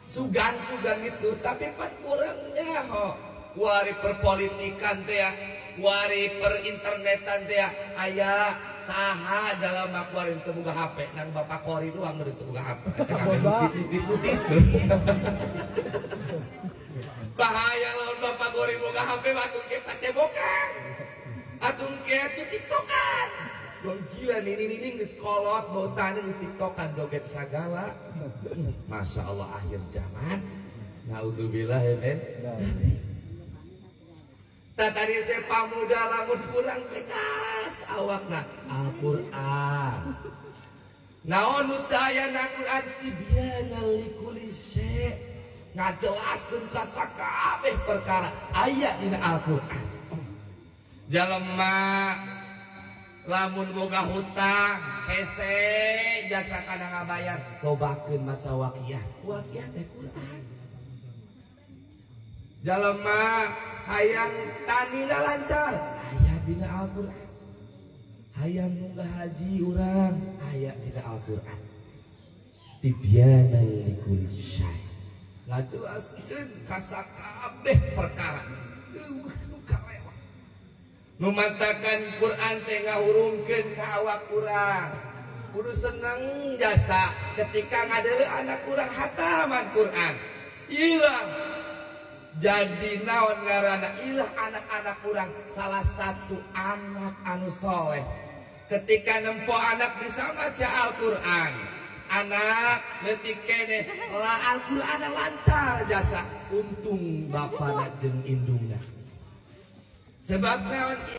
Sugan-sugan itu tapi pan kurangnya ho. Kuari perpolitikan teh ya, kuari perinternetan teh ya, aya saha jalma kuari teu boga HP, nang Bapak Kori doang nu teu boga HP. Eta kabeh titik-titik. Bahaya lamun Bapak Kori boga HP mah atuh ke pacebokan. Atuh ke tiktokan. Dong gila nini-nini geus kolot bau tani geus tiktokan joget sagala. Masya Allah akhir zaman. Naudzubillah ya men. Tadi teh pamuda lamun kurang cekas awakna Al-Qur'an. Naon nu teu aya na Qur'an tibyana likulli syai. Ngajelaskeun ka sakabeh perkara aya dina Al-Qur'an. Jalema lamun boga hutang hese jasa kana ngabayar lobakeun maca waqiah. Waqiah teh Qur'an. Jalema hayang tanina lancar aya dina Al-Qur'an. Hayang munggah haji urang aya dina Al-Qur'an. Tibyanan likulli syai. Ngajelaskeun ka sakabeh perkara. Eueuh nu kalewat. Nu mantakan Qur'an teh ngahurungkeun ka awak urang. Kudu seneng jasa ketika ngadeuleu anak urang hataman Qur'an. Ilah jadi naon ngaranna ilah anak-anak urang salah satu anak anu soleh. Ketika nempo anak bisa maca Al-Qur'an, anak leutik keneh la Al-Qur'an lancar jasa, untung bapana jeung indungna. Sebab naon?